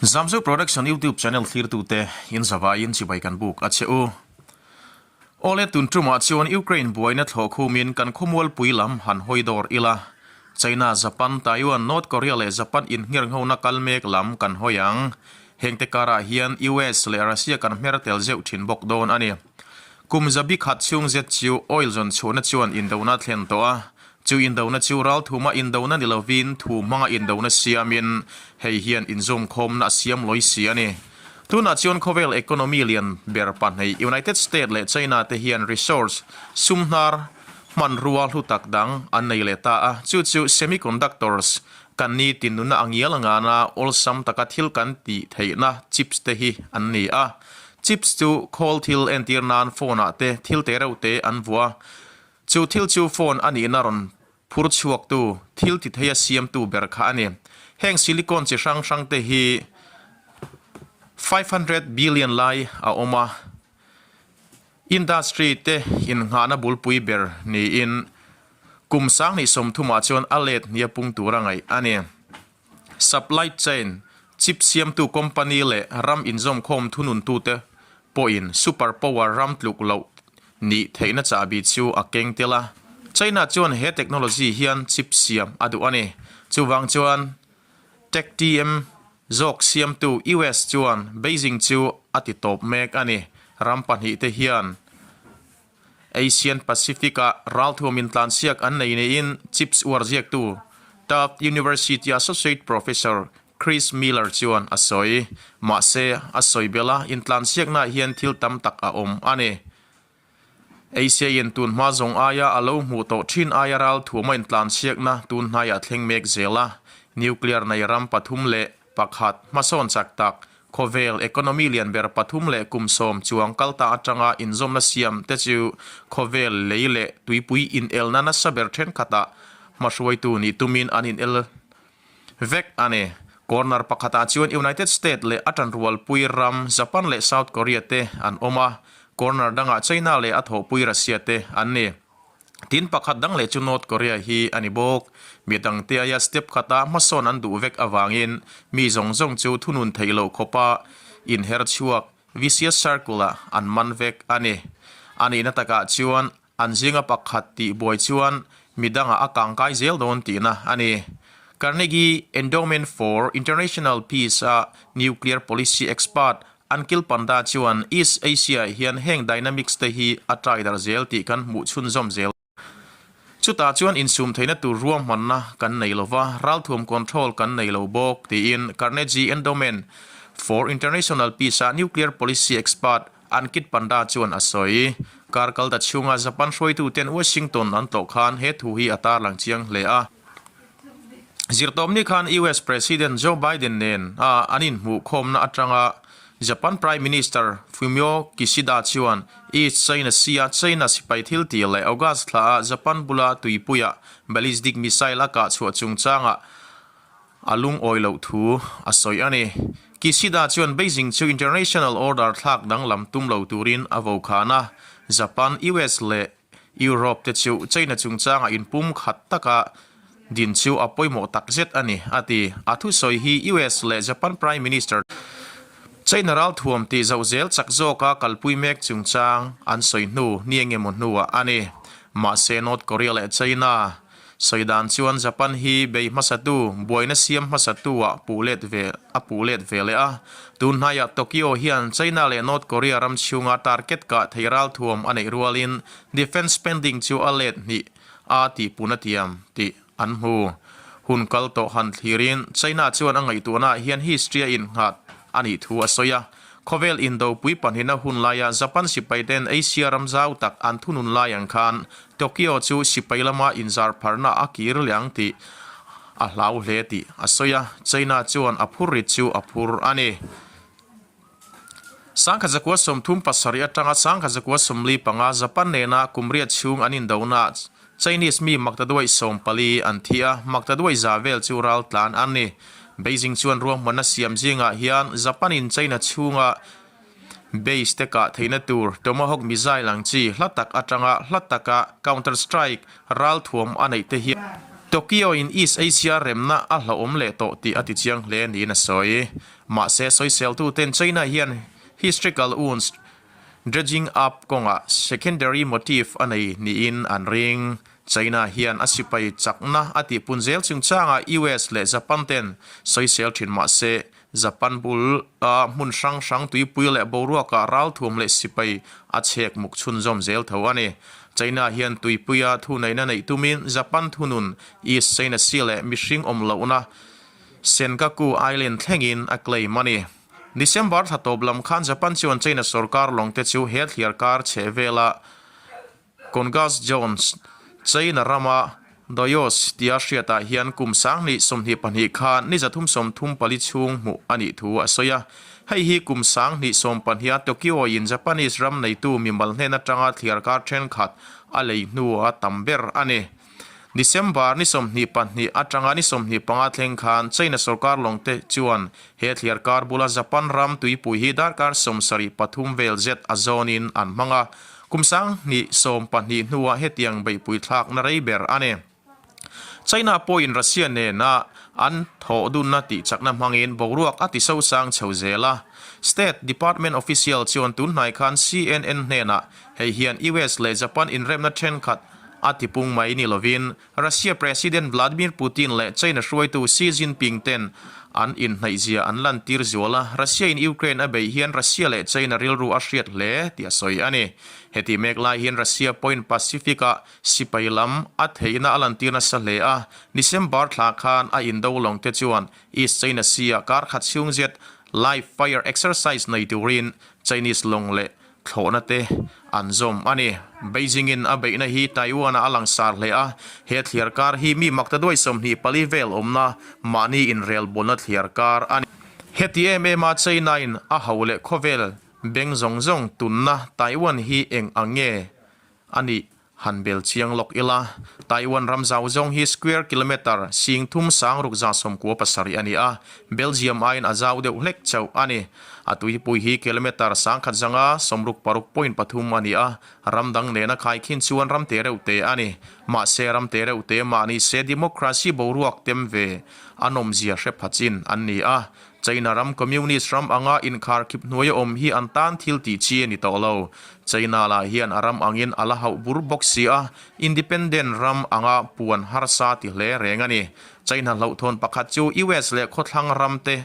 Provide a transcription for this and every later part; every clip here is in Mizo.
Zamzo Production YouTube channel thlirtute in zavaiin chibai kan buk a che u. Awle tun tumah chuan Ukraine buaina thlawh khumin kan khawmualpui lam han hawi dawr ila. China, Japan, Taiwan, North Korea leh Japan innghirnghona kal mek lam kan hawi ang. Hengte karah hian US leh Russia kan hmer tel zeuh thin bawk dawn a ni. Kum zabi khat chhung zet chu oil zawn chhuahna chuan indona a thlen tawh a, chu indona chu ralthuma indona ni lovin thu hmanga indona siamin hei hian inzawmkhawmna a siam lawi si a ni. Tunah chuan khawvel economy lian ber pahnih United State leh China te hian resource, sum hnar, hmanrua hlu tak dang an nei leh ta a, chu chu semiconductors kan ni tinnuna a ngial ngana awlsam taka thil kan tih theihna chips te hi an ni a. Chips chu khawl thil entir nan phone ah te thil te reuh te an vuah a, chu thil chu phone a nihna rawn phur chhuak tu thil ti thei a siam tu ber kha a ni. Heng silicon chi hrang hrang te hi 500 billion lai a awm a, industry te innghahna bulpui ber niin kum 2030 ah chuan a let hnia pung tur a ngaih a ni. Supply chain, chip siamtu company leh ram inzawmkhawm thununtute pawhin super power ram tluk loh nih theihna chahbi chu a keng tel a. China chuan he technology hian chip siam a duh a ni. Chuvang chuan Tech TM zawk siamtu US chuan Beijing chu a ti tawp mek a ni. Ram pahnihte hian Asian Pacific-ah ralthuam intlansiak an nei niin chips uar ziaktu Tufts University Associate Professor Chris Miller chuan a sawi. Mahse, a sawi belh a, intlansiaknaah hian thil tam tak a awm a ni. Asia-in tun hma zawng aia a lo hmuh tawh thin aia ralthuama intlansiakna tun hnaiah thleng mek zel a, nuclear nei ram 301 hmasawn chak tak Khawvel economy lian ber pathum leh kum sawm chuang kal ta atanga inzawmna siam te chu khawvel lei leh tuipui inelna nasa ber thenkhatah hmahruaitu nih tumin an inel vek a ni. Corner pakhatah chuan United State leh a tanrualpui ram Japan leh South Korea te an awm a, corner dangah China leh a thawhpui Russia te an ni. Tin pakhat dang leh chu North Korea hi a ni bawk. Mi dangte aia step khata hmasawn an duh vek avangin mi zawng zawng chu thunun theih loh khawpa inher chhuak vicious circle ah an man vek a ni. A nihna takah chuan an zinga pakhat tih buai chuan mi dangah a kangkai zel dawn tihna a ni. Carnegie Endowment for International Peace a nuclear policy expert Ankil Panda chuan East Asia hian heng dynamics te hi a try darh zel tih kan hmuh chhunzawm zel. Chutah chuan insum theihna tur ruahmanna kan nei lova, ralthuam control kan nei lo bawk, tiin Carnegie Endowment for International Peace-a nuclear policy expert Ankit Panda chuan a sawi. Kar kal ta chhunga Japan hruaituten Washington an tlawh khan he thu hi a tarlang chiang hle a. Zirtawpni khan US President Joe Biden nen a an inhmuhkhawmna atanga Japan Prime Minister Fumio Kishida chuan East China Sea-a China sipai thil tih leh August thla a Japan bula tuipuia ballistic missile a kah chhuah chungchangah a lungawi loh thu a sawi a ni. Kishida chuan Beijing chu international order thlak danglam tum lo turin a vokhan a, Japan, US leh Europe te chu China chungchangah inpum khat taka din chu a pawimawh tak zet a ni, a ti. A thusawi hi US leh Japan Prime Minister China ralthuam tih zoh zel chak zawka kalpui mek chungchang an sawi hnu ni engemaw hnuah a ni. Mahse North Korea leh China Sawi dan chuan Japan hi bei hmasatu, buaina siam hmasatu-ah puh let ve a puh let ve leh a. Tun hnaiah Tokyo hian China leh North Korea ram chhunga target kah theih ralthuam a neih rualin defence spending chu a let hnih a tihpun a tiam tih an hmu. Hun kal tawh han thlirin China chuan a ngaihtuahnaah hian history a innghat a nih thu a sawi a. Khawvel indopui pahnihna hun laia Japan sipaiten Asia ram zau tak an thunun lai ang khan Tokyo chu sipai lama inzar pharna a kir leh ang tih a hlau hle tih a sawi a, China chuan a phur rit chu a phur a ni. 1937 atanga 1945 Japan nena kum riat chhung an indonaah Chinese mi maktaduai 14 an thi a, maktaduai za vel chu ral tlan an ni. Beijing chuan ruahmanna siam zingah hian Japan-in China chhunga base te kah theihna tur Tomahawk missile ang chi hla tak atanga hla taka counter strike ralthuam a neih te hian Tokyo-in East Asia remna a hlauhawm leh tawh tih a tichiang hle niin a sawi. Mahse, sawiseltuten China hian historical wounds dredging up kawngah secondary motive a nei niin an ring. China hian a sipai chakna a tihpun zel chungchangah US leh Japan ten sawisel thin mahse, Japan bul a hmun hrang hrang tuipui leh boruakah ralthuam leh sipai a chhek muk chhunzawm zel tho a ni. China hian tuipuia thuneihna neih tumin Japan thunun East China Sea leh mihring awm lohna Senkaku Island thlengin a claim a ni. December thla tawp lam khan Japan chuan China sorkar lawng te chu he thliarkar chheh vela Congas Jones, China rama Doyos tia hriatah hian kum 2022 khan ni 334 chhung hmuh a nih thu a sawi a. Hei hi kum 2012 a Tokyo-in Japanese ram neitu mimal hnen atanga thliarkar thenkhat a lei hnua tam ber a ni. December ni 22 atanga ni 25 thleng khan China sorkar lawngte chuan he thliarkar bula Japan ram tuipui hi darkar 73 vel zet a zawnin an hmang a. Kum 2012 hnuah hetiang beihpui thlakna rei ber a ni. China pawhin Russia nena an thawh dunna tihchakna hmangin boruak a tisosang chho zel a. State Department official chuan tun hnai khan CNN hnenah hei hian US leh Japan inremna thenkhat a tipung mai ni lovin Russia President Vladimir Putin leh China hruaitu Xi Jinping ten an inhnaihzia an lantir zual a, Russia-in Ukraine a beih hian Russia leh China rilru a hriat hle tih a sawi a ni. Heti mek lai hian Russia pawhin Pacific-ah sipai lam a theihna a lantir nasa hle a, December thla khan a indo lawng te chuan East China Sea-ah kar khat chhung zet live fire exercise nei turin Chinese lawng leh thlawhna te an zawm a ni. Beijing in a beihna hi Taiwan ah a langsar hle a, he thliar kar hi mi makta duai 24 vel awmna mahni inrelbawlna thliar kar a ni. Heti em em a China in a ho leh khawvel beng zawng zawng tunna Taiwan hi eng ang nge a nih Han bel chiang lawk ila, Taiwan ram zau zawng hi square kilometre 3697 a ni a, Belgium aiin a zau deuh hlek chauh a ni. A tuipui hi kilometre 16.6.3 a ni a, ram dang nena khaikhin chuan ram te reuh te a ni. Mahse ram te reuh te mah ni se democracy boruak tem ve a nawmzia hre pha chin an ni a, China ram Communist ram anga inkharkhip hnuaia awm hi an tan thil tih chi a ni tawh lo. China lah hian a ram angin a la hauh bur bawk si a, independent ram anga puan harsa ti hle reng a ni. China hlauhthawn pakhat chu US leh khawthlang ram te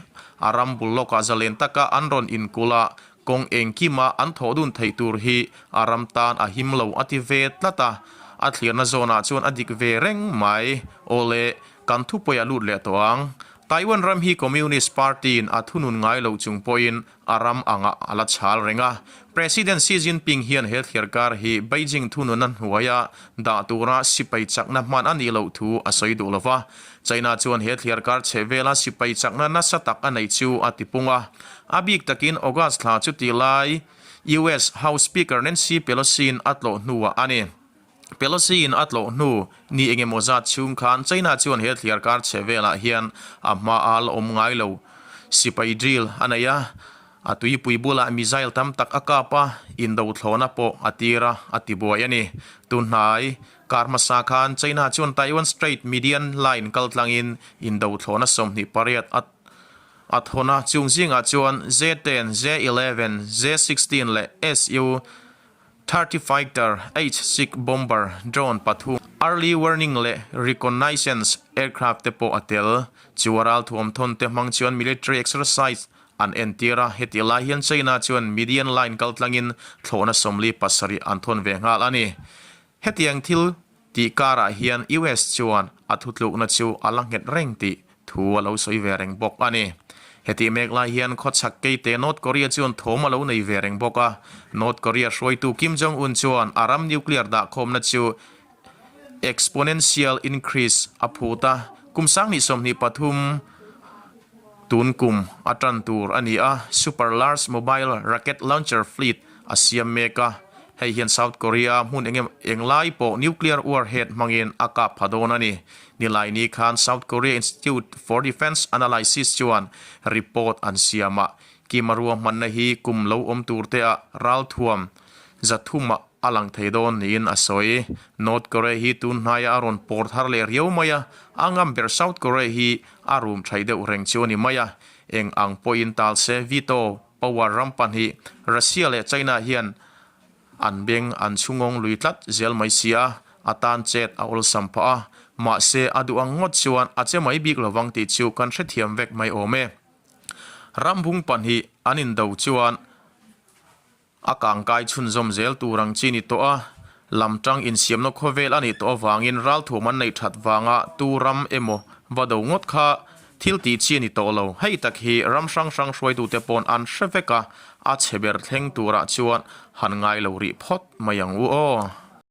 a ram bul lawkah zalen taka an rawn inkulh a, kawng engkima an thawh dun theih tur hi a ram tan a him lo a ti ve tlat a, a thlirna zawnah chuan a dik ve reng mai. Awle, kan thupawiah lut leh tawh ang. Taiwan ram hi Communist Party-in a thunun ngai lo chung pawhin a ram angah a la chhal reng a. President Xi Jinping hian he thliarkar hi Beijing thununa hnuaia dah tura sipai chakna hman a nih loh thu a sawi duh lo va. China chuan he thliarkar chhe vela sipai chakna nasa tak a neih chu a tipung a. A bik takin August thla chuti lai US House Speaker Nancy Pelosi-in a tlawh hnuah a ni. Pelosi-in a tlawh hnu ni engemaw zat chhung khan China chuan he thliarkar chhe velah hian a hma a la awm ngai lo. Sipai drill a nei a, a tuipui bulah missile tam tak a kap a, indo thlawhna pawh a tir a, a ti buai a ni. Tunhnai kar hmasa khan China chuan Taiwan Strait median line kaltlangin indo thlawhna 28 a a thawn a, chung zingah chuan J-ten, J-eleven, J-sixteen leh SU 30 fighter, H-6 bomber, drone pathum, early warning leh reconnaissance aircraft te pawh a tel. Chu a ralthuam thawn te hmang chuan military exercise an entir a, hetih lai hian China chuan median line kaltlangin thlawhna 47 an thawn ve nghal a ni. Hetiang thil Tih karah hian US chuan a thutlukna chu a la nghet reng tih thu a lo sawi ve reng bawk a ni. Hetih mek lai hian khawchhak keite North Korea chuan thawm a lo nei ve reng bawk a. North Korea hruaitu Kim Jong Un chuan a ram nuclear dahkhawmna chu exponential increase a phut a, kum 2023 tun kum a tan tur a ni a, super large mobile rocket launcher fleet a siam mek a. Hei hian South Korea hmun eng englai pawh nuclear warhead hmangin a kap pha dawn a ni. Nilaini khan South Korea Institute for Defence Analysis chuan report an siam a, Kim-a ruahmanna hi kum lo awm tur te ah ralthuam 300 ah a lang thei dawn niin a sawi. North Korea hi tun hnaiah a rawn pawr thar leh riau mai a, a ngam ber South Korea hi a rum thaih deuh reng chu a ni mai a. Eng ang pawhin tal se veto power ram pahnih Russia leh China hian an beng an chhungawng lui tlat zel mai si a, a tan chet a awlsam phah a, mahse a duh ang ngawt chuan a che mai bik lovang tih chu kan hrethiam vek mai awm e. Rambung pahnih an indo chuan A kangkai chhunzawm zel tur ang chi ni tawh a, lamtang insiamna khawvel a nih tawh avangin ralthuam an neih that vanga tu ram emaw va do ngawt kha thil tih chi a ni tawh lo. Hei tak hi ram hrang hrang hruaitute pawn an hre vek a, a chhe ber thleng turah chuan han ngai lo rih phawt mai ang u aw.